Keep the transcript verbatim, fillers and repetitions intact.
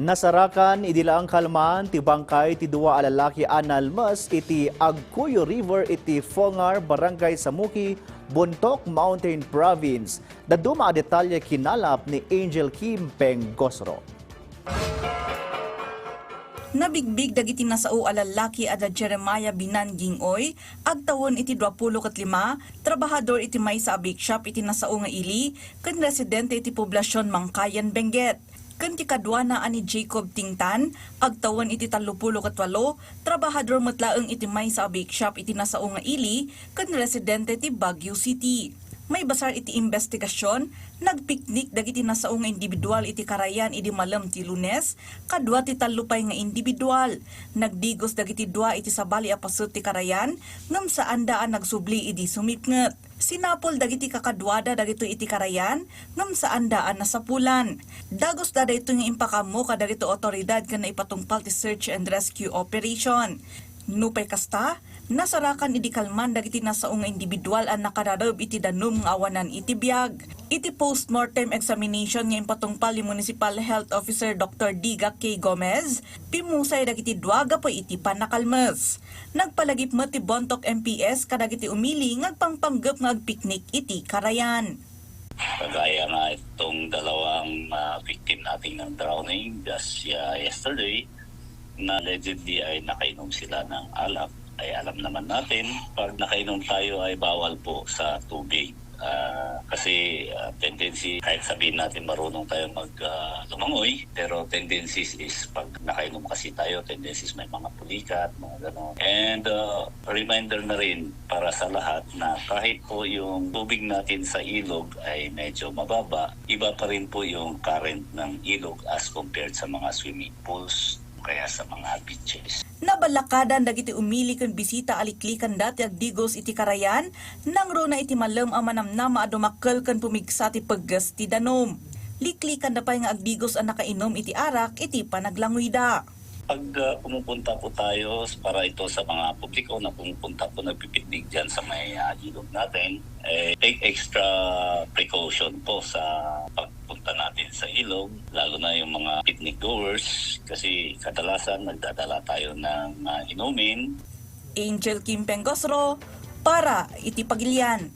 Nasarakan idi laeng kalman ti bangkay ti dua a lalaki a nalmes iti Agcuyo River iti Fongar, Barangay Samuki, Bontoc, Mountain Province. Dadduma a detalye kinalap ni Angel Kim Pengosro. Nabigbig dagiti nasao a lallaki a da Jeremiah Binan Gingoy, agtawen iti duapulo ket lima, trabahador iti maysa a bake shop iti nasao nga ili, ken residente iti poblasion Mangkayan, Benguet. Ken ti kaduana a ni Jacob Tingtan, agtawen iti tallopulo ket walo, trabahador met laeng iti maysa a bake shop iti nasao nga ili, ken residente ti Baguio City. Maibasar iti imbestigasion, nagpiknik dagiti nasao nga individual iti karayan idi malem ti Lunes, kadua ti tallo pay nga individual. Nagdigos dagiti dua iti sabali a paset ti karayan, ngem saanda a nagsubli idi sumipnget. Sinapol dagiti kakaduada dagitoy iti karayan, ngem saanda a nasapulan. Dagosda daytoy nga impakaammo kadagiti otoridad ken naipatungpal ti search and rescue operation. Nupay kasta, nasarakan idi kalman dagiti nasao nga individual a nakarareb iti danum nga awanan iti biag. Iti postmortem examination nga impatungpal ni Municipal Health Officer Doktor Diga K. Gomez, pimmusay dagiti dua gapu iti pannakalmes. Nagpalagip met ti Bontoc M P S kadagiti umili nga agpangpanggep nga agpiknik iti karayan. Kagaya nga itong dalawang, ah, victim natin ng drowning just, ah, yesterday, na allegedly ay nakainom sila ng alak, ay alam naman natin, pag nakainom tayo ay bawal po sa tubig. Ah, kasi, ah, tendency, kahit sabihin natin marunong tayo mag, ah, lumangoy, pero tendencies is pag nakainom kasi tayo, tendencies may mga pulikat, mga ganon. And, ah, reminder na rin para sa lahat na kahit po yung tubig natin sa ilog ay medyo mababa, iba pa rin po yung current ng ilog as compared sa mga swimming pools o kaya sa mga beaches. Nabalakadan dagiti umili ken bisita a liklikanda ti agdigos iti karayan, nangruna iti malem a manamnama a dumakkel ken pumigsa ti pegges ti danum. Liklikanda pay nga agdigos a nakainom iti arak iti panaglanguyda. Pag, ah, pumupunta po tayo s-, para ito sa mga publiko na pumupunta po, nagpipiknik dyan sa may, ah, ilog natin, eh, take extra precaution po sa pagpunta natin sa ilog, lalo na yung mga picnic goers, kasi kadalasan nagdadala tayo ng, ah, inumin. Angel Kim Pengosro para iti Pagilian.